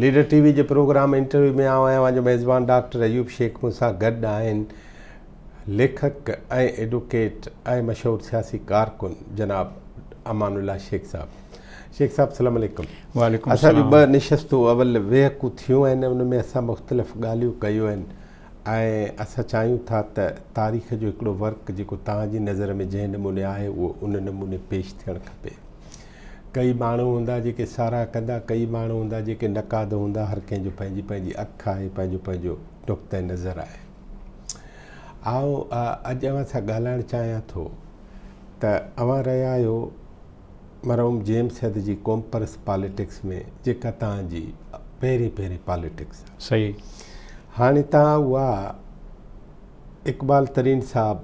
Leader ٽي V جي programme interview ۾ آئون آهيان اوهان جو ميزبان ڊاڪٽر ايوب شيخ مون سان گڏ آهن ليکڪ ۽ ايڊوڪيٽ ۽ مشهور سياسي ڪارڪن جناب امان الله شيخ صاحب شيخ صاحب السلام عليڪم وعليڪم اسان جون السلام ٻه نشستون اول ويهڪون ٿيون آهن ان ۾ اسان مختلف ڳالهيون ڪيون آهن ۽ اسان چاهيون ٿا ته تاريخ جو هڪڙو ورق جيڪو توهان جي نظر ۾ جنهن نموني آهي اهو ان نموني پيش ٿيڻ کپي. ڪئي ماڻهو هوندا جيڪي ساراهه ڪندا، ڪئي ماڻهو هوندا جيڪي نقاد هوندا، هر ڪنهن جو پنهنجي پنهنجي اک آهي، پنهنجو پنهنجو نقطه نظر آهي. آئون اڄ اوهان سان ڳالهائڻ چاهيان ٿو ته اوهان رهيا آهيو مرحوم جي ايم سيد جي قومپرست پاليٽڪس ۾ جيڪا توهان جي پهرين پهرين پاليٽڪس آهي. صحيح. هاڻي توهان اها اقبال ترين صاحب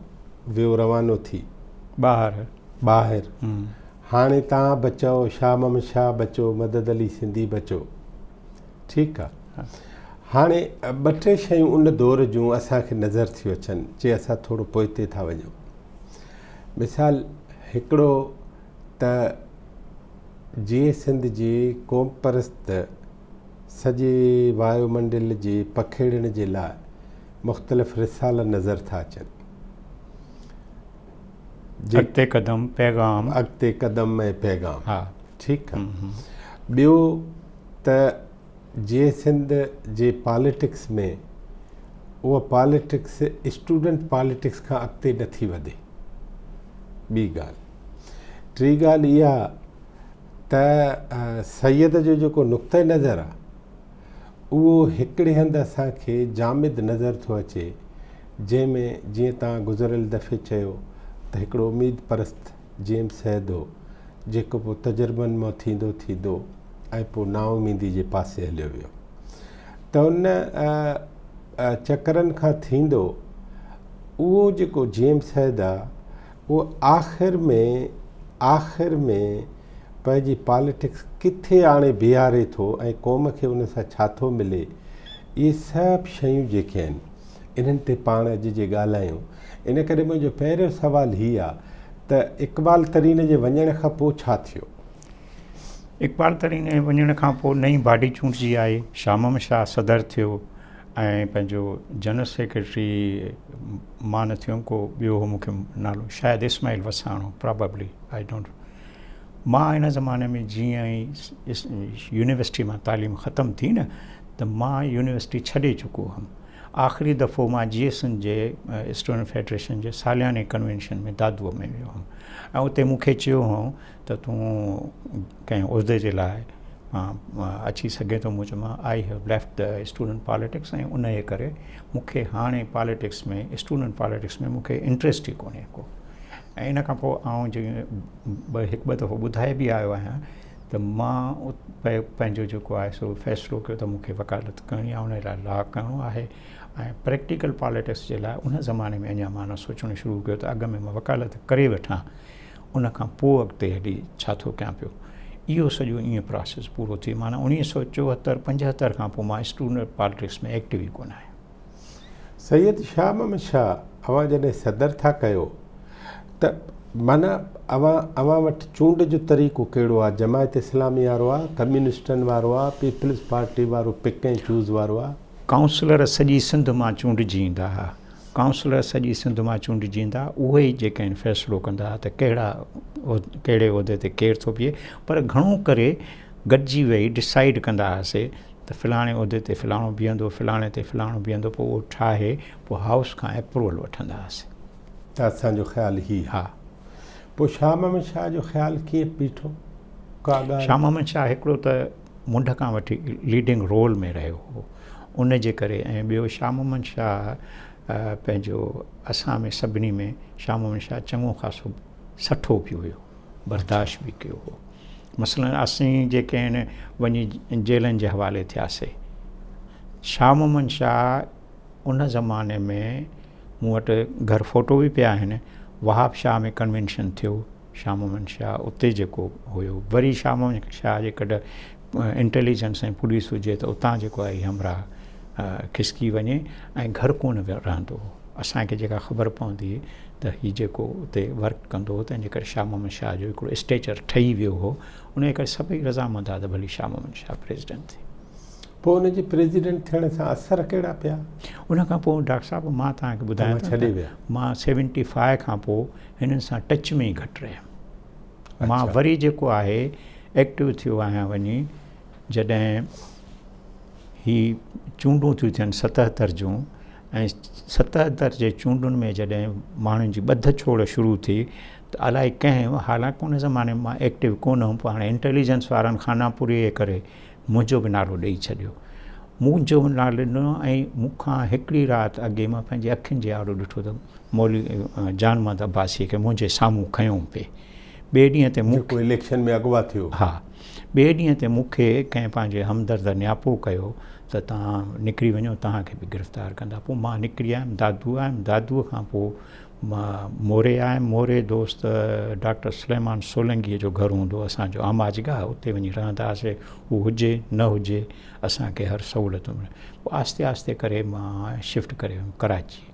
ويو روانو ٿي. ٻاهر. ٻاهر. هاڻي توهان به چئو شاهه محمد شاهه به چئو مدد علي سنڌي به چئو. ٺيڪ آ. هاڻي ٻه ٽي شيون ان دور جون اسان کي نظر ٿيون اچن جي اسان ٿورو پوئتي ٿا وڃون. مثال هڪڙو ته جيئي سنڌ جي قومپرست سڄي وايو منڊل جي پکيڙڻ جي لاء مختلف رسالا نظر ٿا اچن. جي اڳتي قدم پيغام. اڳتي قدم ۽ پيغام. ها. ٺيڪ آ. ٻيو ته جيئي سنڌ جي پاليٽڪس ۾ اها پاليٽڪس اسٽوڊنٽ پاليٽڪس کان اڳتي نه ٿي وڌي. ٻي ڳالهه. ٽي ڳالهه اها ته سيد جو جيڪو نقطه نظر آ اهو هڪڙي هنڌ اسان کي جامد نظر ٿو اچي جنهن ۾ جيئن توهان گذريل دفعي چيو ته هڪڙو اميد پرست جي ايم سيد هو جيڪو پوء تجربن مان ٿيندو ٿيندو ۽ پوء نااميدي جي پاسي هليو ويو ته ان چڪرن کان ٿيندو اهو جيڪو جي ايم سيد آ اهو آخر ۾ آخر ۾ پنهنجي پاليٽڪس ڪٿي آڻي بيهاري ٿو ۽ قوم کي ان سان ڇا ٿو ملي اهي سڀ شيون جيڪي آهن انهن تي پاڻ اڄ جي ڳالهايون ان ڪري منهنجو پهريون سوال هي آ ته اقبال ترين جي وڃڻ کان پوء ڇا ٿيو؟ اقبال ترين جي وڃڻ کان پوء نئين باڊي چونڊجي آئي، شاهه محمد شاهه صدر ٿيو ۽ پنهنجو جنرل سيڪريٽري مان نه ٿيم ڪو ٻيو هو مون کي نالو شايد اسماعيل وساڻ هو پراببلي I don't مان ان زماني ۾ جيئن ئي يونيورسٽي مان تعليم ختم ٿي نه ته مان يونيورسٽي ڇڏي چڪو هئم آخري دفعو مان جي ايس اين جي اسٽوڊنٽ فيڊريشن جي سالياني ڪنوينشن ۾ دادوء ۾ ويو هئم ۽ اتي مون کي چيو هئائون ته تون ڪنهن عهدي جي لاء اچي سگهين ٿو مون چيو مان I have left the student politics ۽ ان جي ڪري مون کي هاڻي پاليٽڪس ۾ اسٽوڊنٽ پاليٽڪس ۾ مون کي انٽريسٽ ئي ڪونهي ڪو ۽ ان کان پوء آئون جي هڪ ٻه دفعو ٻڌائي به آيو آهيان ته مان پنهنجو جيڪو آهي سو فيصلو ڪيو ته مون کي وڪالت ڪرڻي آهي ان لاء لا ڪرڻو آهي ۽ پريڪٽيڪل پاليٽڪس جي لاء ان زماني ۾ اڃا مان نه سوچڻ شروع ڪيو ته اڳ ۾ مان وڪالت ڪري وٺان ان کان پوء اڳتي هلي ڇا ٿو ڪيان پيو اهو سڄو ائين پراسيس پورو ٿي معنيٰ اوڻيهه سو چوهتر پنجهتر کان پوء مان اسٽوڊنٽ پاليٽڪس ۾ ايڪٽو ئي ڪونه آهيان. سيد شاهه محمد شاهه اوهان جڏهن صدر ٿا ڪيو ته معنيٰ اوهان اوهان وٽ چونڊ جو طريقو ڪهڙو آهي جماعت اسلامي وارو آهي ڪميونسٽن وارو آهي پيپلز پارٽي وارو پڪ ۽ چوز وارو آهي. ڪائونسلر سڄي سنڌ مان چونڊجي ايندا ها ڪائونسلر سڄي سنڌ مان چونڊجي ايندا اهي ئي جيڪي آهن فيصلو ڪندا ها ته ڪهڙا ڪهڙي عهدي تي ڪير ٿو بيهي پر گهڻو ڪري گڏجي ويهي ڊسائيڊ ڪندا هئاسي ته فلاڻي عهدي تي فلاڻو بيهندو فلاڻي تي فلاڻو بيهندو پوء اهو ٺاهي پوء هائوس کان اپروول وٺندا هئاسي. ته اسان جو خيال هي. ها. پوء شاهه محمد شاهه جو خيال ڪيئن بيٺو؟ ڪا ڳالهه. شاهه محمد شاهه هڪڙو ته منڍ کان وٺي ليڊنگ رول ۾ رهيو هو ان جي ڪري ۽ ٻيو شاهه محمد شاهه پنهنجو اسان ۾ سڀني ۾ شاهه محمد شاهه چڱو خاصو سٺو به هيو برداشت به ڪيو هو مثلا اسين جيڪي آهن وڃي جيلن جي حوالي ٿياسي شاهه محمد شاهه ان زماني ۾ مون وٽ گهر فوٽو به پيا آهن وهاب شاهه ۾ ڪنوينشن ٿيو شاهه محمد شاهه اتي جيڪو هيو وري شاهه محمد شاهه جي ڪڍ انٽيليجنس ۽ پوليس هجي ته اتان جيڪو آهي همراهه کسڪي وڃي ۽ گهر ڪونه رهندو هو اسان کي جيڪا خبر پوندي هئي ته هي جيڪو اتي ورڪ ڪندو هو تنهن جي ڪري شاهه محمد شاهه جو هڪڙو اسٽيچر ٺهي ويو هو ان جي ڪري سڀئي رضامند هئا ته ڀلي شاهه محمد شاهه پريزيڊنٽ ٿئي. پوء ان جي پريزيڊنٽ ٿيڻ سان اثر ڪهڙا پيا؟ ان کان پوء ڊاڪٽر صاحب مان توهان کي ٻڌايان ٿو ته مان سيونٽي فائيو کان پوء هنن سان ٽچ ۾ ئي گهٽ رهيم. مان وري جيڪو آهي ايڪٽو ٿيو آهيان وڃي جڏهن هي چونڊون ٿيون ٿين ستهتر جون ۽ ستهتر جي چونڊن ۾ جڏهن ماڻهن جي ٻڌ ڇوڙ شروع ٿي ته الائي ڪنهن حالانڪه ان زماني ۾ مان ايڪٽو ڪونه هئم پر هاڻي انٽيليجنس وارن خانه پوري جي ڪري منهنجو به نالو ڏئي ڇڏيو منهنجو به نالو ڏنو ۽ مون کان هڪڙي رات اڳي مان پنهنجي اکين جي آڏو ڏٺو ته مولوي جان محمد عباسي کي منهنجي سامهون کنيو پئي ٻئي ڏينهن تي مون جيڪو اليڪشن ۾ اغوا ٿيو. ها ٻئي ڏينهن تي مون کي ڪنهن پنهنجي همدرد نياپو ڪيو ته توهان نڪري وڃو توهان کي به گرفتار ڪندا پوء مان نڪري آيم دادو آيم دادوء کان پوء مان موري آيم موري دوست ڊاڪٽر سليمان سولنگيء جو گهر هوندو اسان جو آماجگاهه اتي وڃي رهندا هئاسي هو هجي نه هجي اسان کي هر سهولت ملي پوء آهستي آهستي ڪري مان شفٽ ڪري ويم ڪراچي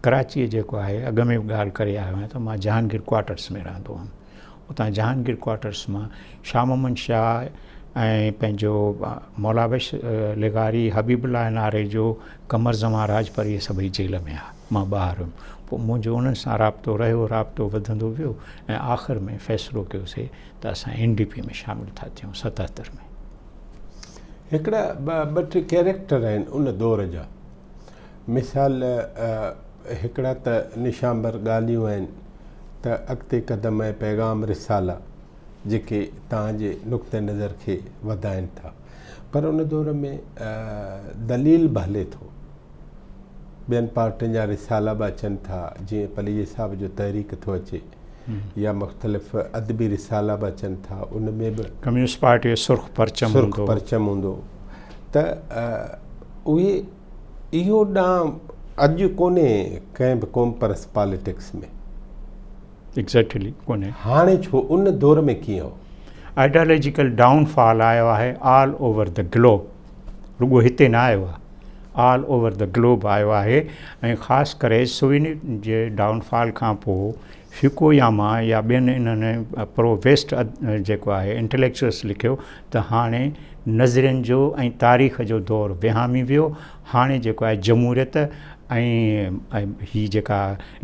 ڪراچيء جيڪو آهي اڳ ۾ به ڳالهه ڪري آيو آهيان ته مان جهانگير ڪوارٽرس ۾ رهندو هئم اتان جهانگير ڪوارٽرس مان شاهه محمد شاهه ۽ پنهنجو مولا بخش لغاري حبيب الله ناريجو قمر زمان راڄپر اهي سڀئي جيل ۾ هئا مان ٻاهر هيم پوء منهنجو انهن سان رابطو رهيو رابطو وڌندو ويو ۽ آخر ۾ فيصلو ڪيوسي ته اسان اين ڊي پي ۾ شامل ٿا ٿيون 77 ۾. هڪڙا ٻه ٽي ڪيريڪٽر آهن ان دور جا مثال هڪڙا ته نشانبر ڳالهيون آهن ته اڳتي قدم ۽ پيغام رسالا جيڪي توهان جي نقطه نظر کي وڌائين ٿا پر ان دور ۾ دليل به هلي ٿو ٻين پارٽين جا رسالا به اچن ٿا جيئن پليجي صاحب جو تحريڪ ٿو اچي يا مختلف ادبي رسالا به اچن ٿا ان ۾ به ڪميونسٽ پارٽي جو سرخ پرچم سرخ پرچم هوندو ته اهي اهو ڏانء اڄ ڪونهي ڪنهن به قومپرست پاليٽڪس ۾. ايگزيڪٽلي ڪونهي. هاڻي ڇو ان دور ۾ ڪيئن هو؟ آئيڊيالاجيڪل ڊائون فال آيو آهي آل اوور the globe رڳو هتي نه آيو آهي آل اوور the globe آيو آهي ۽ خاص ڪري سووينيٽ جي ڊائون فال کان پوء فيوڪوياما يا ٻين انهن پرو ويسٽ جيڪو آهي انٽليڪچوئلس لکيو ته هاڻي نظرين جو ۽ تاريخ جو دور وهامي ويو هاڻي جيڪو آهي جمهوريت ۽ هي جيڪا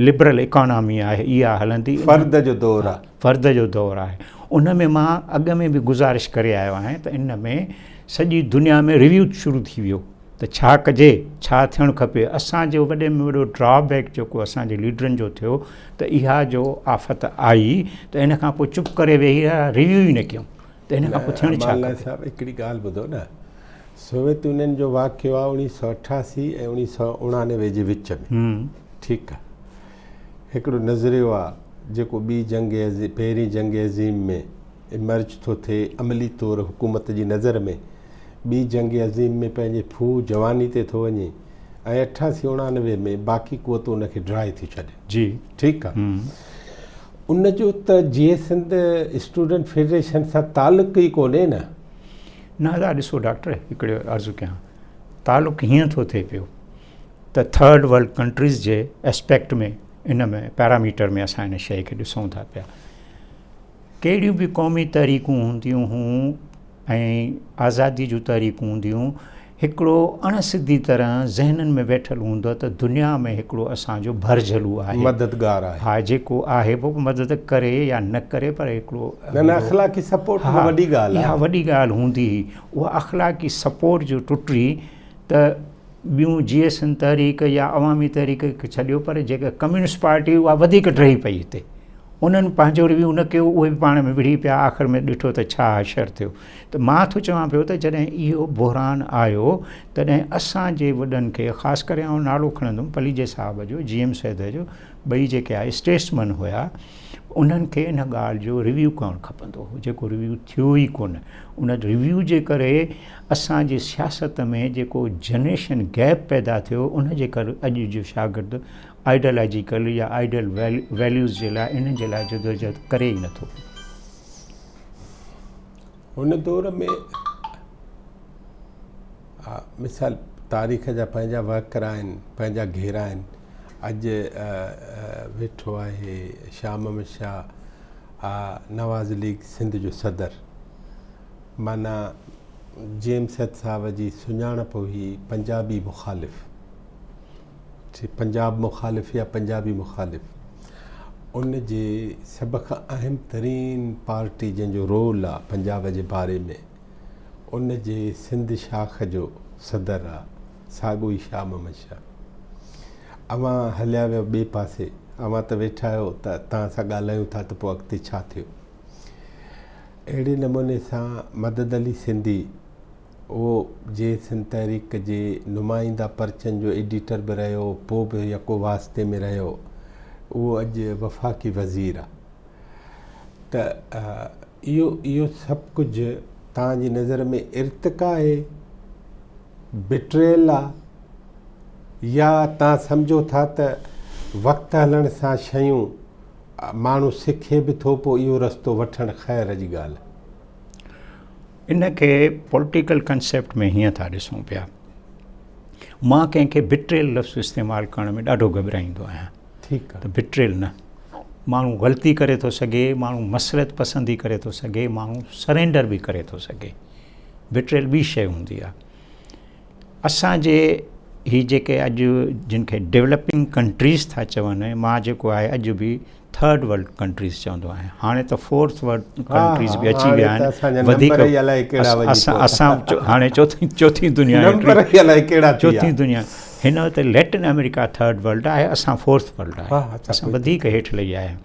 لبرل اڪانامي آهي اها هلندي. فرد جو دور آهي. فرد جو دور آهي. ان ۾ مان اڳ ۾ به گذارش ڪري آيو آهيان ته ان ۾ سڄي دنيا ۾ ريويو شروع ٿي ويو ته ڇا ڪجي ڇا ٿيڻ کپي. اسان جو وڏي ۾ وڏو ڊرا بيڪ جيڪو اسان جي ليڊرن جو ٿيو ته اها جو آفت آئي ته ان کان پوء چپ ڪري ويهي رهيا ريويو ئي نه ڪيون. ته ان کان پوء ٿيڻ ڇا کپي؟ صاحب هڪڙي ڳالهه ٻڌو نه سوويت يونين جو واقعو آهي 1988 ۽ 1989 جي وچ ۾ ٺيڪ آهي هڪڙو نظريو آهي جيڪو ٻي جنگ پهرين جنگ عظيم ۾ ايمرج ٿو ٿئي عملي طور حڪومت جي نظر ۾ ٻي جنگ عظيم ۾ پنهنجي ڦوهه جواني تي ٿو وڃي ۽ 88 99 ۾ باقي قوتون ان کي ڊاهي ٿيون ڇڏين جي ٺيڪ آهي ان جو ته جيئي سنڌ اسٽوڊنٽ فيڊريشن سان تعلق ئي ڪونهي نه. نه ادا ڏسو ڊاڪٽر هڪڙو عرض ڪيان تعلق هيئن ٿو ٿئي پيو ته ٿرڊ ورلڊ ڪنٽريز جي اسپيڪٽ ۾ ان ۾ پيراميٽر ۾ اسان ان شيء کي ڏسون ٿا پيا ڪهڙيون به قومي تحريڪون هونديون هون ۽ آزادي جون تحريڪون هونديون هڪڙو اڻ سڌي طرح ذهنن ۾ ويٺل هوندو ته دنيا ۾ هڪڙو اسان جو ڀرجهلو آهي. مددگار آهي. ها جيڪو آهي پوء مدد ڪري يا نه ڪري پر هڪڙو نه نه اخلاقي سپورٽ به وڏي ڳالهه آهي. اها وڏي ڳالهه هوندي هئي. اها اخلاقي سپورٽ جو ٽٽي ته ٻيون جيئي سنڌ تحريڪ يا عوامي تحريڪ کي ڇڏيو پر جيڪا ڪميونسٽ پارٽي اها وڌيڪ ڊهي پئي هتي. انهن پنهنجو ريويو نه ڪيو اهي به پاڻ ۾ وڙهي پيا آخر ۾ ڏٺو ته ڇا حشر ٿيو ته مان ٿو چوان پيو ته جڏهن اهو بحران آيو تڏهن اسان جي وڏن کي خاص ڪري آئون نالو کڻندم پليجي صاحب جو جي ايم سيد جو ٻئي جيڪي آهي اسٽيٽسمن هيا انهن کي ان ڳالهه جو ريويو ڪرڻ کپندو هو جيڪو ريويو ٿيو ئي ڪونه ان ريويو جي ڪري اسان جي سياست ۾ جيڪو جنريشن گيپ پيدا ٿيو ان جي ڪري اڄ جو شاگرد آئيڊيالاجيڪل يا آئيڊيل ويليوز جي لاء انهن جي لاء جدوجهد ڪري ئي نٿو. هن دور ۾ مثال تاريخ جا پنهنجا وهڪرا آهن، پنهنجا گهيرا آهن. اڄ ويٺو آهي شاهه محمد شاهه نواز ليگ سنڌ جو صدر معنيٰ جي ايم سيد صاحب جي سڃاڻپ هئي پنجابي مخالف، پنجاب مخالف يا پنجابي مخالف، ان جي سڀ کان اهم ترين پارٽي جنهن جو رول آ پنجاب جي باري ۾ ان جي سنڌ شاخ جو صدر آ ساڳو ئي شاهه محمد شاهه. اوهان هليا ويو ٻئي پاسي، اوهان ته ويٺا آهيو ته توهان سان ڳالهايون ٿا ته پوء اڳتي ڇا ٿيو؟ اهڙي نموني سان مدد علي سنڌي اهو جي سنڌ تحريڪ جي نمائنده پرچن جو ايڊيٽر به رهيو پوء به يڪو واسطي ۾ رهيو اهو اڄ وفاقي وزير آ ته اهو اهو سڀ ڪجهه توهان جي نظر ۾ ارتقا آهي بٽريل آ يا توهان سمجهو ٿا ته وقت هلڻ سان شيون ماڻهو سکي به ٿو پوء اهو رستو وٺڻ خير جي ڳالهه. ان کي پوليٽيڪل ڪنسيپٽ ۾ هيئن ٿا ڏسون پيا. مان ڪنهن کي بٽريل لفظ استعمال ڪرڻ ۾ ڏاڍو گهٻرائيندو آهيان. ٺيڪ آ. ته بٽريل نه. ماڻهو غلطي ڪري ٿو سگهي، ماڻهو مصلحت پسندي ڪري ٿو سگهي، ماڻهو سرينڊر به ڪري ٿو سگهي. بٽريل ٻي شيء هوندي آ. اسان جي هي جيڪي اڄ جن کي ڊولپنگ ڪنٽريز ٿا چون مان جيڪو آهي اڄ به ٿرڊ ورلڊ ڪنٽريز چوندو آهيان هاڻي ته فورٿ ورلڊ ڪنٽريز به اچي ويا آهن وڌيڪ اسان هاڻي چوٿين چوٿين دنيا چوٿين دنيا هن وقت ليٽن آمريڪا ٿرڊ ورلڊ آهي اسان فورٿ ورلڊ آهي اسان وڌيڪ هيٺ لهي آيا آهيون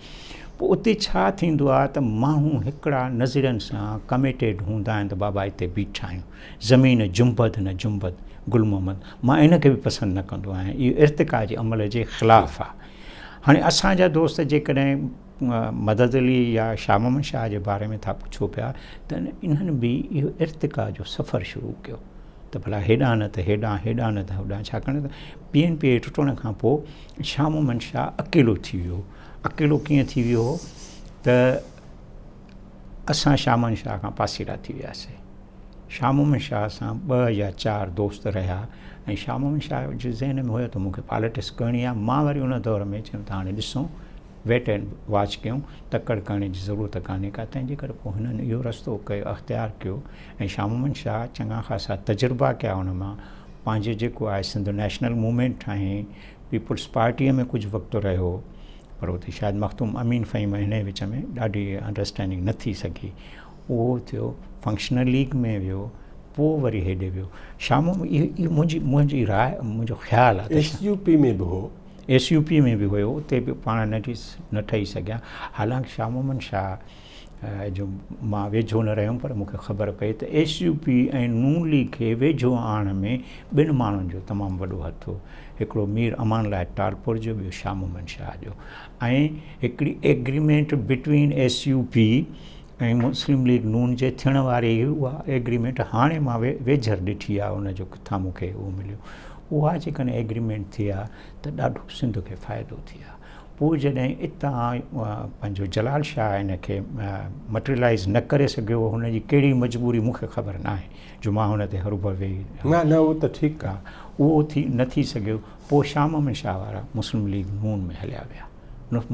پوء اتي ڇا ٿيندو آهي ته ماڻهو هڪڙا نظرين سان ڪميٽيڊ هوندا آهن ته بابا هتي بيٺا آهيون زمين جنبد نه جنبد، گل محمد، مان ان کي به پسند نه ڪندو آهيان، اهو ارتقا جي عمل جي خلاف آهي. هاڻي اسان جا دوست جيڪڏهن مدد علي يا شاهه محمد شاهه جي باري ۾ ٿا پڇو پيا ته انهن به اهو ارتقا جو سفر شروع ڪيو ته ڀلا هيڏانهن نه ته هيڏانهن، هيڏانهن نه ته هوڏانهن، ڇاڪاڻ ته پي اين پي ٽٽڻ کان پوء شاهه محمد شاهه اڪيلو ٿي ويو. اڪيلو ڪيئن ٿي ويو هو ته اسان شاهه محمد شاهه کان پاسيرا ٿي وياسي. شاهه محمد شاهه سان ٻه يا چار دوست رهيا ۽ شاهه محمد شاهه جي ذهن ۾ هيو ته مون کي پاليٽڪس ڪرڻي آهي. مان وري ان دور ۾ چيم ته هاڻي ڏسون ويٽ اينڊ واچ ڪيون، تڪڙ ڪرڻ جي ضرورت ڪانهي ڪا. تنهن جي ڪري پوء هنن اهو رستو ڪيو اختيار ڪيو ۽ شاهه محمد شاهه چڱا خاصا تجربا ڪيا ان مان پنهنجو جيڪو آهي سنڌ نيشنل موومينٽ ٺاهيائين، پيپلز پارٽيء ۾ ڪجهه وقت رهيو پر اتي شايد مخدوم امين فهيم ۽ هن جي وچ ۾ ڏاڍي انڊرسٽينڊنگ نه ٿي سگهي. اهو ٿيو فنڪشنل ليگ ۾ ويو پوء وري هيڏي ويو. شام اهو منهنجي منهنجي راء منهنجو خيال آهي. ايس يو پي ۾ به هو. ايس يو پي ۾ به هيو اتي به پاڻ نه نه ٺهي سگهيا. حالانڪ شاهه محمد شاهه جو مان ويجهو نه رهيم پر مون کي خبر پئي ته ايس يو پي ۽ نون ليگ کي ويجهو آڻڻ ۾ ٻن ماڻهن جو تمام وڏو هٿ هو. هڪڙو مير امان الله ٽالپر جو ٻيو شاهه محمد شاهه جو ۽ هڪڙي agreement between S U P ۽ Muslim League Noon جي ٿيڻ واري هئي اها ايگريمينٽ هاڻي مان ويجهر ڏٺي آهي ان جو ڪٿان مون کي اهو مليو اها جيڪڏهن ايگريمينٽ ٿئي ها ته ڏاڍو سنڌ کي فائدو ٿئي ها پوء جڏهن اتان پنهنجو جلال شاهه ان کي مٽريلائز نه ڪري سگهيو هن جي ڪهڙي مجبوري مون کي خبر نه آهي جو مان هن تي هروڀرو ويهي نه نه اهو ته ٺيڪ آهي اهو ٿي نه ٿي سگهيو پوء شاهه محمد شاهه وارا مسلم ليگ نون ۾ هليا ويا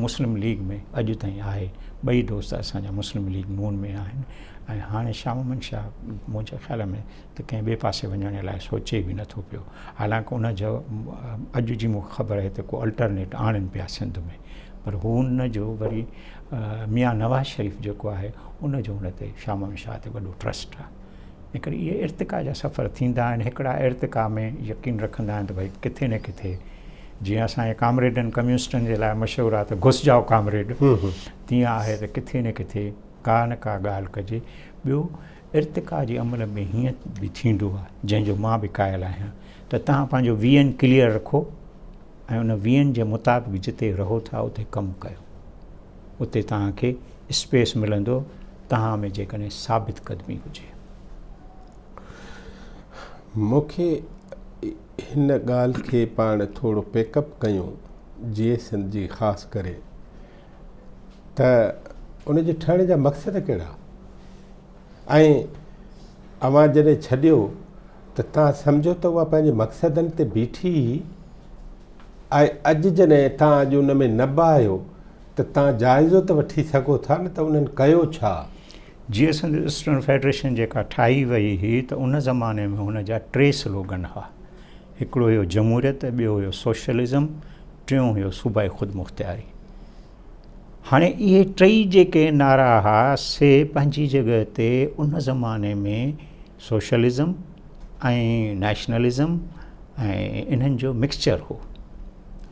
مسلم ليگ ۾ اڄ تائين آهي ٻئي دوست اسان جا مسلم ليگ نون ۾ آهن ۽ هاڻي شاهه محمد شاهه منهنجي خيال ۾ ته ڪنهن ٻئي پاسي وڃڻ لاء سوچي به نٿو پيو حالانڪ ان جو اڄ جي مون کي خبر آهي ته ڪو الٽرنيٽ آڻين پيا سنڌ ۾ پر هو ان جو وري ميان نواز شريف جيڪو آهي ان جو ان تي شاهه محمد شاهه تي وڏو ٽرسٽ آهي ان ڪري اهي ارتقا جا سفر ٿيندا آهن هڪڙا ارتقا ۾ يقين رکندا آهن ته ڀئي ڪٿي نه ڪٿي جيئن اسان جي ڪامريڊن ڪميونسٽن جي لاء مشهور آهي ته گهس جائو ڪامريڊ تيئن آهي ته ڪٿي نه ڪٿي ڪا نه ڪا ڳالهه ڪجي ٻيو ارتقا جي عمل ۾ هيئن به ٿيندو آهي جنهن جو مان به قائل آهيان ته توهان پنهنجو وي اين ڪليئر رکو ۽ ان وي اين جي مطابق جتي رهو ٿا اتي ڪم ڪيو اتي توهان کي اسپيس ملندو توهان ۾ جيڪڏهن ثابت قدمي هجي. مون کي هن ڳالهه کي پاڻ ٿورو پيڪ اپ ڪيون جيئي سنڌ جي خاص ڪري ته ان جي ٺهڻ جا مقصد ڪهڙا ۽ اوهان جڏهن ڇڏيو ته توهان سمجهو ته اها پنهنجي مقصدن تي بيٺي هئي ۽ اڄ جڏهن توهان اڄ ان ۾ نه به آهيو ته توهان جائزو ته وٺي سگهو ٿا نه ته انهن ڪيو ڇا؟ جيئي سنڌ اسٽوڊنٽ فيڊريشن جيڪا ٺاهي وئي هئي ته ان زماني ۾ هن جا ٽي سلوگن هئا. هڪڙو هيو جمهوريت، ٻيو هيو سوشلزم، ٽيون هيو صوبائي خودمختياري. هاڻي اهي ٽئي جيڪي نعرا هئا سي پنهنجي جڳهه تي ان زماني ۾ سوشلزم ۽ نيشنلزم ۽ انهن جو مڪسچر هو.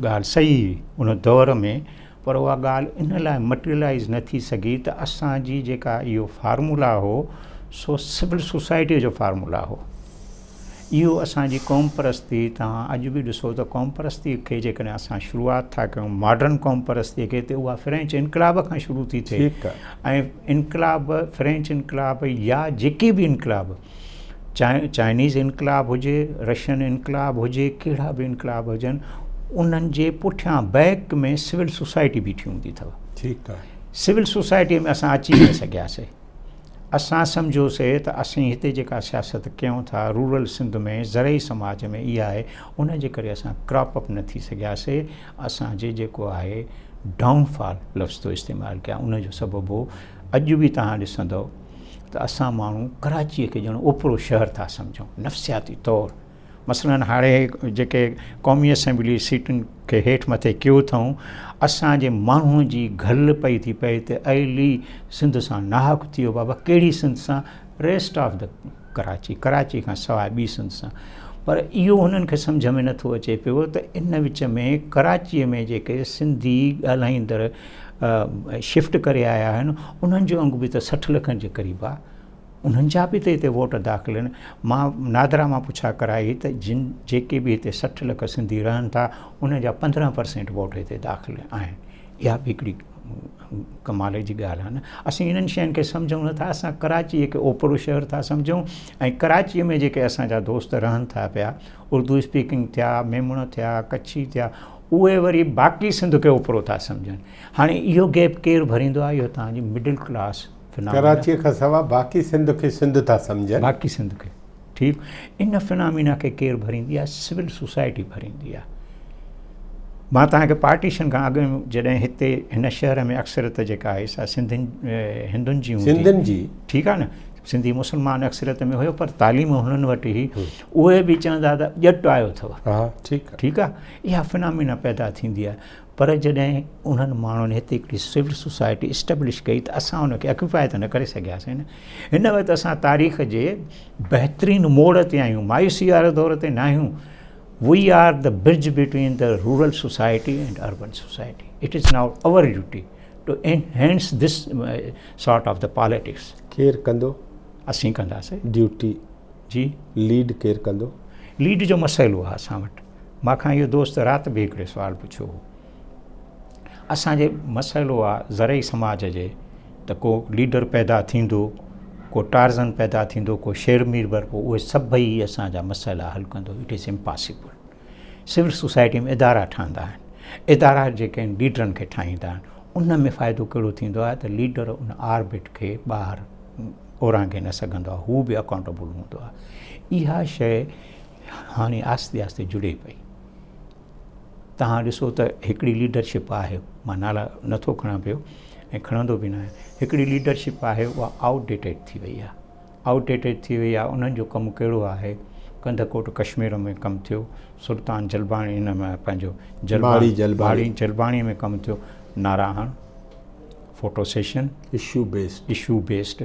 ڳالهه صحيح هئي ان دور ۾ پر اها ڳالهه ان لاء مٽيريلائيز نه ٿي سگهي ته اسان جي جيڪا اهو فارمولا هو سو سول سوسائٽيء جو فارمولا هو. اهو اسان جي قومپرستي توهان اڄ به ڏسو ته قومپرستي کي جيڪڏهن اسان شروعات ٿا ڪيون ماڊرن قومپرستي کي ته اها فرينچ انقلاب کان شروع ٿي ٿئي ۽ انقلاب فرينچ انقلاب يا جيڪي به انقلاب چائنيز انقلاب هجي رشين انقلاب هجي ڪهڙا به انقلاب هجن انهن جي پٺيان بيڪ ۾ سول سوسائٽي بيٺي هوندي اٿو ٺيڪ آهي سول سوسائٽي ۾ اسان اچي نه سگهياسي اسان سمجهيوسي ته اسين هتي جيڪا سياست ڪيون ٿا رورل سنڌ ۾ زرعي سماج ۾ اها آهي ان جي ڪري اسان ڪراپ اپ نه ٿي سگهياسي اسان جي جيڪو آهي ڊائون فال لفظ ٿو استعمال ڪيان ان جو سبب هو اڄ به توهان ڏسندو ته اسان ماڻهو ڪراچيء کي ڄڻ اوپرو شهر ٿا سمجهون نفسياتي طور مثلاً هاڻي جيڪي قومي اسيمبلي سيٽن کي هيٺ مٿي ڪيو اٿئون، اسان جي ماڻهن جي گهل پئي ٿي پئي ته اهلي سنڌ سان ناحق ٿي ويو بابا ڪهڙي سنڌ سان rest of the Karachi, Karachi کان سواء ٻي سنڌ سان پر اهو هنن کي سمجهه ۾ نٿو اچي پيو ته ان وچ ۾ ڪراچيء ۾ جيڪي سنڌي ڳالهائيندڙ شفٽ ڪري آيا آهن انهن جو انگ به ته 60 لکن جي قريب آهي. انهن جا به ته هتي ووٽ داخل آهن. مان نادرا مان پڇا ڪرائي ته جن جيڪي به هتي 60 لک سنڌي رهن ٿا انهن جا 15 پرسينٽ ووٽ هتي داخل آهن. اها به هڪڙي ڪمال جي ڳالهه آهي نه. اسين انهن شين کي سمجهون نه ٿا. اسان ڪراچيء کي اوپرو شهر ٿا سمجهون ۽ ڪراچيء ۾ جيڪي اسان جا دوست رهن ٿا پيا اردو اسپيڪنگ ٿيا، ميمڻ ٿيا، ڪڇي ٿيا اهي وري باقي سنڌ کي اوپرو ٿا سمجهن. هاڻي اهو گيپ ڪير ڀريندو آهي؟ اهو توهان جي مڊل ڪلاس فنامينا. ڪراچيء کان سوا باقي سنڌ کي سنڌ ٿا سمجهن. باقي سنڌ کي ٺيڪ. ان فنامينا کي ڪير ڀريندي آهي؟ سول سوسائٽي ڀريندي آهي. مان توهان کي پارٽيشن کان اڳ جڏهن هتي هن شهر ۾ اڪثريت جيڪا آهي سا سنڌين هندن جي هوندي. سنڌين جي. ٺيڪ آهي نه. سنڌي مسلمان اڪثريت ۾ هيو پر تعليم هنن وٽ هئي. اهي به چوندا ته ڄٽ آيو اٿو. ها ٺيڪ آهي. ٺيڪ آهي. اها فنامينا پيدا ٿيندي آهي. پر جڏهن انهن ماڻهن هتي هڪڙي سول سوسائٽي اسٽيبلش ڪئي ته اسان ان کي اڪيوپائي ته نه ڪري سگهياسين نه. هن وقت اسان تاريخ جي بهترين موڙ تي آهيون، مايوسي واري دور تي نه آهيون. We are the bridge between the rural society and urban society. It is now our duty to enhance this sort of the politics. ڪير ڪندو؟ اسين ڪنداسين. ڊيوٽي. جي. ليڊ ڪير ڪندو؟ ليڊ جو مسئلو آهي اسان وٽ. مان کان اهو دوست رات به هڪڙي سوال پڇيو هو. اسان جي مسئلو آ زرعي سماج جي ته ڪو ليڊر پيدا ٿيندو، ڪو ٽارزن پيدا ٿيندو، ڪو شير ميربر پوء اهي سڀئي اسان جا مسئلا حل ڪندو. It is impossible. Civil society ۾ ادارا ٺهندا آهن. ادارا جيڪي آهن ليڊرن کي ٺاهيندا آهن. ان ۾ فائدو ڪهڙو ٿيندو آهي ته ليڊر ان آربٽ کي ٻاهر اورانگهي نه سگهندو آهي. هو به اڪائونٽيبل هوندو آهي. اها شيء هاڻي آهستي آهستي جڙي پئي. توهان ڏسو ته هڪڙي ليڊرشپ آهي، مان نالا نٿو کڻان پيو ۽ کڻندو به ناهيان، هڪڙي ليڊرشپ آهي اها آئوٽ ڊيٽيڊ ٿي وئي آهي، آئوٽ ڊيٽيڊ ٿي وئي آهي، انهن جو ڪم ڪهڙو آهي، ڪنڌڪوٽ ڪشمير ۾ ڪم ٿيو، سلطان جلباڻي هن ۾ پنهنجو جلباڻي جلباڻي جلباڻي ۾ ڪم ٿيو، نعرا هڻ، photo session, issue based, issue based,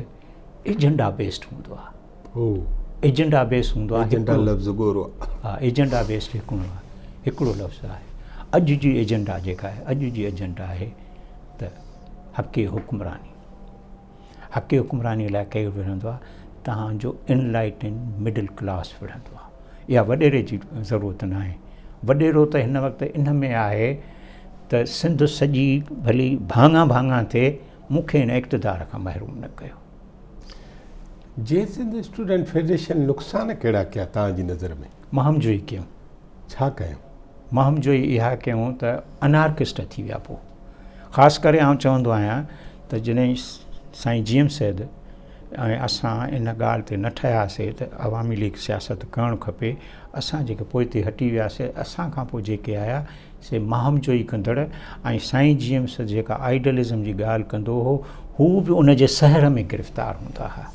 agenda based هوندو آهي. ايجنڊا بيس هوندو آهي. ايجنڊا لفظ ڳورو آهي. ها ايجنڊا بيس هڪڙو آهي هڪڙو لفظ آهي. اڄ جي ايجنڊا جيڪا آهي اڄ جي ايجنڊا آهي ته حق حڪمراني. حق حڪمراني لاء ڪير وڙهندو آهي؟ توهان جو انلائٽنڊ مڊل ڪلاس وڙهندو آهي. اها وڏيري جي ضرورت ناهي. وڏيرو ته هن وقت ان ۾ آهي ته سنڌ سڄي ڀلي ڀاڱا ڀاڱا ٿئي مون کي هن اقتدار کان محروم نه ڪيو. جي سنڌ اسٽوڊنٽ فيڊريشن نقصان ڪهڙا ڪيا توهان جي نظر ۾؟ مهم جوئي ڪيون. ڇا ڪيون؟ مهم جوئي اها ڪيون ته انارڪسٽ ٿي ويا پوء خاص ڪري آئون چوندو آهيان ته جڏهن سائين جي ايم سيد ۽ اسان ان ڳالهه تي نه ٺهياسي ته عوامي ليگ سياست ڪرڻ کپي، اسان جيڪي پوئتي هٽي وياسي، اسان کان پوء جيڪي آيا سي مهم جوئي ڪندڙ ۽ سائين جي ايم سيد جيڪا آئيڊلزم جي ڳالهه ڪندو هو، هو به ان جي سحر ۾ گرفتار هوندا ها.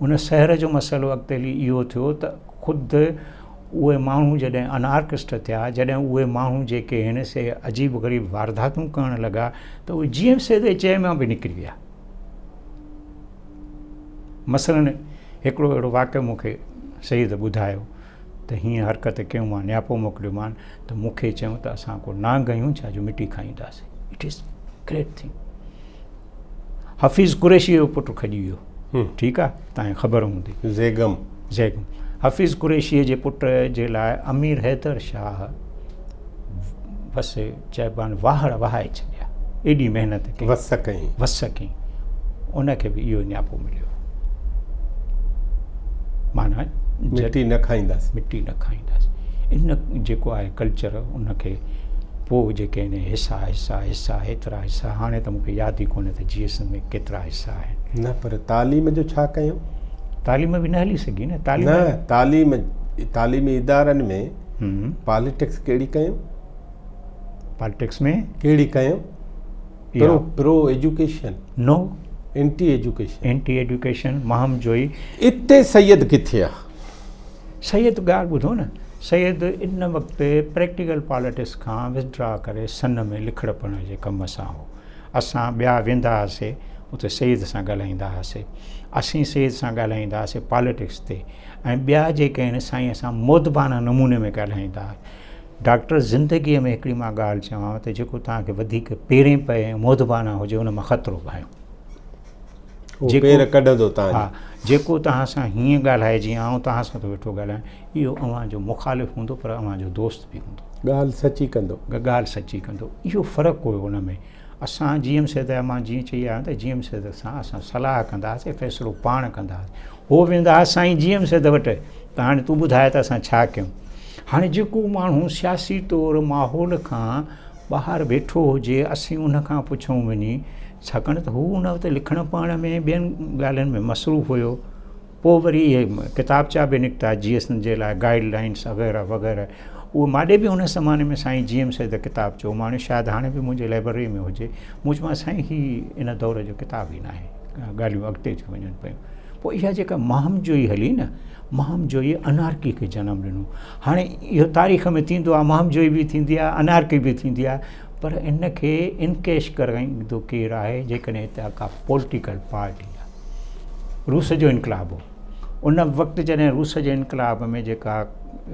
ان سحر جو مسئلو اڳتي هلي اهو ٿيو ته خود اهي ماڻهو جڏهن انارڪسٽ ٿيا، جڏهن اهي ماڻهو جيڪي هن سي عجيب غريب وارداتون ڪرڻ لڳا ته اهي جي ايم سيد جي چئي مان به نڪري ويا. مثلاً هڪڙو اهڙو واقعو مون کي سيد ٻڌايو ته هيئن حرڪت ڪيون مان نياپو موڪليومان ته مون کي چيون ته اسان ڪو نانگ آهيون ڇا جو مٽي کائينداسين. It is great thing. Hafeez Qureshi جو پٽ کڄي ويو. ٺيڪ آ تانکي خبر هوندي. زيگم. زيگم. حفيظ قريشي جي پٽ جي لاء امير حيدر شاهه بس چئبان واهڙ وهائي ڇڏيا. ايڏي محنت ڪئي. وس ڪئي. وس ڪئي. ان کي به اهو نياپو مليو. معنيٰ مٽي نه کائينداسين. مٽي نه کائينداسين. ان جيڪو آهي ڪلچر ان کي پوء جيڪي آهن حصا حصا حصا ايترا حصا هاڻي ته مون کي ياد ئي ڪونهي ته جي ايس ايم ۾ ڪيترا حصا آهن. نه پر تعليم جو ڇا ڪيون؟ تعليم به نه هلي سگهي نه تعليم نه تعليم تعليمي ادارن ۾ پاليٽڪس ڪهڙي ڪيون؟ پاليٽڪس ۾ ڪهڙي ڪيون؟ Pro pro education no anti education anti education مهم جوئي. اتي سيد ڪٿي آ؟ سيد ڳالهه ٻڌو نه سيد ان وقت پريڪٽيڪل پاليٽڪس کان وٿڊرا ڪري سن ۾ لکڻ پڙهڻ جي ڪم سان هو. اسان ٻيا ويندا هئاسي اتي سيد سان ڳالهائيندا هئاسي. اسين سيد سان ڳالهائيندا هئاسي پاليٽڪس تي ۽ ٻيا جيڪي آهن سائين سان مودبانه نموني ۾ ڳالهائيندا هئا. ڊاڪٽر زندگيء ۾ هڪڙي مان ڳالهه چوانو ته جيڪو توهان کي وڌيڪ پيرين پئي ۽ مودبانه هجي ان مان خطرو ڀانئيو. هو پير ڪڍندو توهان جا. ها، جيڪو توهان سان هيئن ڳالهائي جيئن آئون توهان سان ٿو ويٺو ڳالهايان، اهو اوهان جو مخالف هوندو پر اوهان جو دوست به هوندو. ڳالهه سچي ڪندو. ڳالهه سچي ڪندو. اهو فرق هيو ان ۾. اسان جي ايم سيد مان جيئن چئي آيو آهيان ته جي ايم سيد سان اسان صلاح ڪندا هئاسين، فيصلو پاڻ ڪندا هئاسين. هو ويندا هئا سائين جي ايم سيد وٽ ته هاڻي تون ٻڌاء ته اسان ڇا ڪيون. هاڻي جيڪو ماڻهو سياسي طور ماحول کان ٻاهر ويٺو هجي اسين ان کان پڇون وڃي ڇاڪاڻ ته هو ان وقت لکڻ پڙهڻ ۾ ٻين ڳالهين ۾ مصروف هيو. پوء وري اهي ڪتابچا به نڪتا جي ايس جي لاء گائيڊ لائنس وغيره وغيره. اهو ماڏي به ان زماني ۾ سائين جي ايم سيد ڪتابچو اماڻيو شايد هاڻي به منهنجي لائبرري ۾ هجي. مون چيومانس سائين هي ان دور جو ڪتاب ئي ناهي ڳالهيون اڳتي ٿيون وڃن پيون. پوء اها جيڪا مهم جوئي هلي نه مهم جوئي انارڪي کي جنم ڏنو. هاڻي اهو تاريخ ۾ ٿيندو آهي مهم جوئي به ٿيندي آهي انارڪي به ٿيندي آهي پر ان کي انڪيش ڪرائيندو ڪير آهي جيڪڏهن هتي ڪا پوليٽيڪل پارٽي آهي. روس جو انقلاب هو ان وقت جڏهن روس جي انقلاب ۾ جيڪا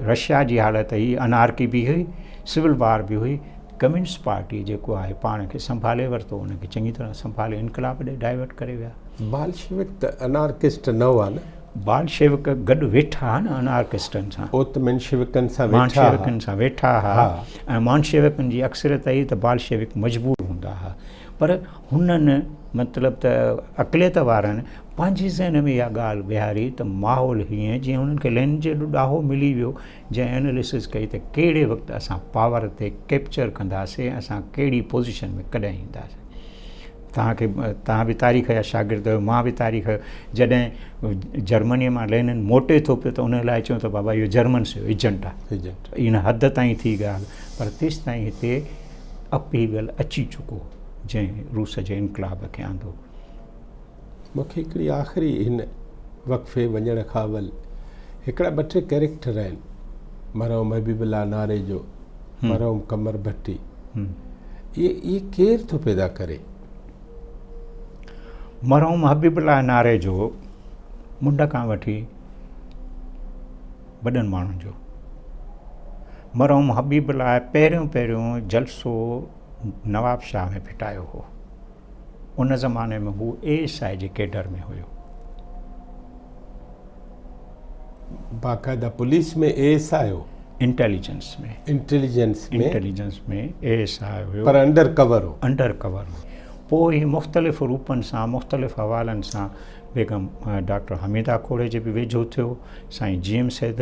رشيا جي حالت هئي انارڪي به هئي سول وار به هئي ڪميونسٽ پارٽي جيڪو آهي پاڻ کي سنڀالي ورتو ان کي چڱي طرح سنڀالي انقلاب ڏي ڊائيورٽ ڪري ويا. بالشيوڪ ته انارڪسٽ نه هئا نه؟ بالشيوڪ گڏ ويٺا ها نه انارڪسٽن سان. او ته مينشيوڪن سان ويٺا ها. مانشيوڪن سان ويٺا ها ۽ مانشيوڪن جي اڪثريت هئي ته بالشيوڪ مجبور هوندا ها پر هنن مطلب ته اقليت وارن پنهنجي ذهن ۾ اها ڳالهه ويهاري ته ماحول هيئن جيئن هنن کي لينن جهڙو ڏاهو ملي ويو جنهن ايناليسز ڪئي ته ڪهڙي وقت اسان پاور تي ڪيپچر ڪنداسين ۽ اسان ڪهڙي پوزيشن ۾ ڪڏهن اينداسين. توهان کي توهان به تاريخ جا شاگرد آهيو مان به تاريخ جو جڏهن جرمنيء مان لينن موٽي ٿو پيو ته ان لاء چيو ته بابا اهو جرمنس جو ايجنٽ آهي. ايجنٽ. ان حد تائين ٿي ڳالهه پر تيستائين هتي اپهيول اچي چڪو هو جنهن روس جي انقلاب کي آندو. مون کي هڪڙي آخري هن وقفي وڃڻ کان اول هڪڙا ٻه ٽي ڪيريڪٽر آهن مرحوم حبيب الله ناريجو، مرحوم قمر ڀٽي اهي اهي ڪير ٿو پيدا ڪري؟ مرحوم حبيب الله ناريجو منڍ کان وٺي وڏن ماڻهن جو مرحوم حبيب الله پهريون پهريون جلسو نواب شاهه ۾ ڦٽايو هو. ان زماني ۾ هو اي ايس I جي ڪيڊر ۾ هيو. باقاعده پوليس ۾ اي ايس I هو؟ Intelligence ۾. Intelligence ۾. Intelligence ۾ A S I هيو. پر انڊر ڪور هو. انڊر ڪور هو. پوء هي مختلف روپن سان مختلف حوالن سان بيگم ڊاڪٽر حميده کوڙي جي به ويجهو ٿيو، سائين جي ايم سيد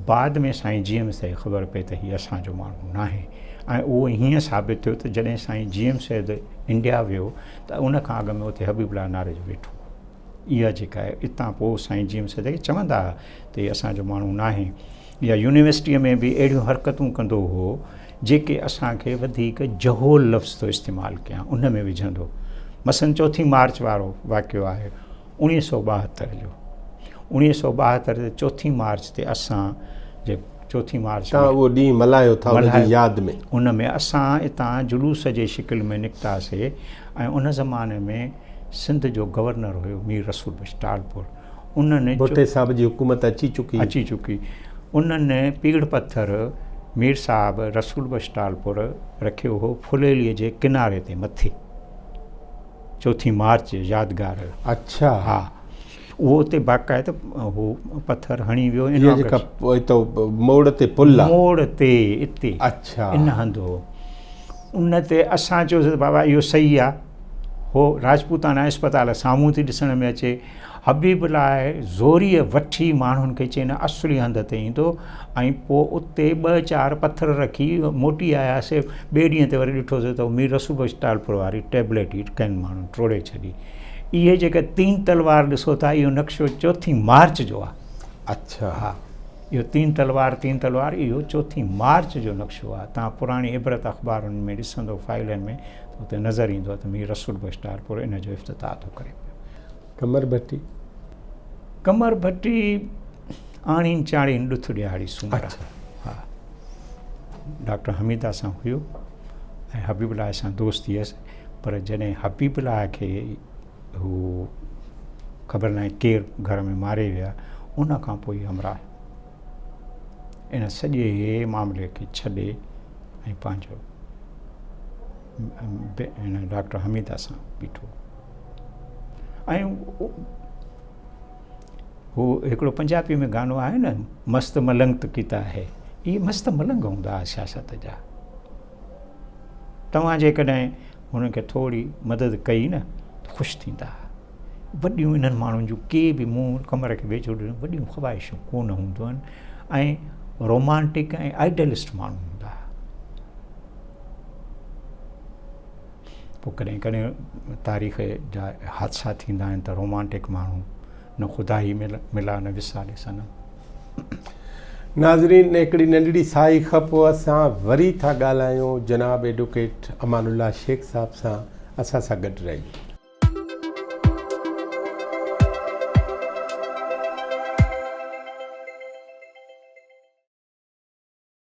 بعد ۾ سائين جي ايم سيد کي خبر پئي ته هي اسان جو ماڻهو ناهي ۽ اهو هيئن ثابت ٿيو ته جڏهن سائين جي ايم سيد انڊيا ويو ته ان کان اڳ ۾ اتي حبيب الله ناريجو ويٺو هو. اها جيڪا آهي اتان پوء سائين جي ايم سيد کي چوندا هئا ته هي اسان جو ماڻهو ناهي يا يونيورسٽيء ۾ به اهڙيون حرڪتون ڪندو هو جيڪي اسان کي وڌيڪ جهول لفظ ٿو استعمال ڪيان ان ۾ وجهندو مثلاً چوٿين مارچ وارو واقعو آهي اوڻيهه سو 72 جو اوڻيهه سو 72 تي چوٿين مارچ تي اسان جي چوٿين مارچ تان اهو ڏينهن ملهايو ٿا ان جي ياد ۾ ان ۾ اسان اتان جلوس جي شڪل ۾ نڪتاسي ۽ ان زماني ۾ سنڌ جو گورنر هيو مير رسول بخش ٽالپر انهن ڀٽي صاحب جي حڪومت اچي چڪي اچي چڪي انهن پيڙهه پٿر مير صاحب رسول بخش ٽالپر رکيو هو ڦليليء جي ڪناري تي مٿي چوٿين مارچ يادگار اڇا ها اهو اتي باقاعده هو پٿر هڻي ويو اها جيڪا اتو موڙ تي پل آ موڙ تي اتي اڇا ان هنڌ هو ان تي اسان چيوسي ته بابا اهو صحيح آ هو راجپوتانا اسپتال سامهون ٿي ڏسڻ ۾ اچي حبيب لاء زوريء وٺي ماڻهن کي چئي نه اصلي هنڌ تي ايندو ۽ پوء اتي ٻه چار پٿر رکي موٽي آياسي ٻئي ڏينهن تي وري ڏٺوسي ته مير رسول بخش ٽالپر واري ٽيبليٽ ئي ڪن ماڻهن ٽوڙي ڇڏي اهي جيڪي تين تلوار ڏسو ٿا اهو نقشو چوٿين مارچ جو آهي. اڇا. ها اهو تين تلوار تين تلوار اهو چوٿين مارچ جو نقشو آهي تان پراڻي عبرت اخبارن ۾ ڏسندو فائلن ۾ ته اتي نظر ايندو ته مير رسول بخش ٽالپر ان جو افتتاح ٿو ڪري پيو. قمر ڀٽي. قمر ڀٽي آڻين چاڙهين ڏٿ ڏيهاڙي سومرا. ها ڊاڪٽر حميده سان هيو ۽ حبيب الله سان دوستي هيس پر جڏهن حبيب الله کي هو خبر ناهي ڪير گهر ۾ ماري ويا ان کان پوء همراهه ان سڄي معاملي کي ڇڏي ۽ پنهنجو هن ڊاڪٽر حميده سان بيٺو ۽ هو هڪڙو پنجابي ۾ گانو آهي نه مست ملنگ ته ڪيتا آهي اهي مست ملنگ هوندا هئا سياست جا توهان جيڪڏهن هنن کي ٿوري مدد ڪئي نه ته خوش ٿيندا. وڏيون انهن ماڻهن جون ڪي به مون قمر کي ويجهو ڏٺو وڏيون خواهشون ڪونه هونديون آهن ۽ رومانٽڪ ۽ آئيڊلسٽ ماڻهو هوندا. پوء ڪڏهن ڪڏهن تاريخ جا حادثا ٿيندا آهن ته رومانٽڪ ماڻهو نه خدا ئي ملا نه وصال صنم. ناظرين هڪڙي ننڍڙي ساهي کان پوء اسان وري ٿا ڳالهايون جناب ايڊوڪيٽ امان الله شيخ صاحب سان اسان سان گڏ رهجو.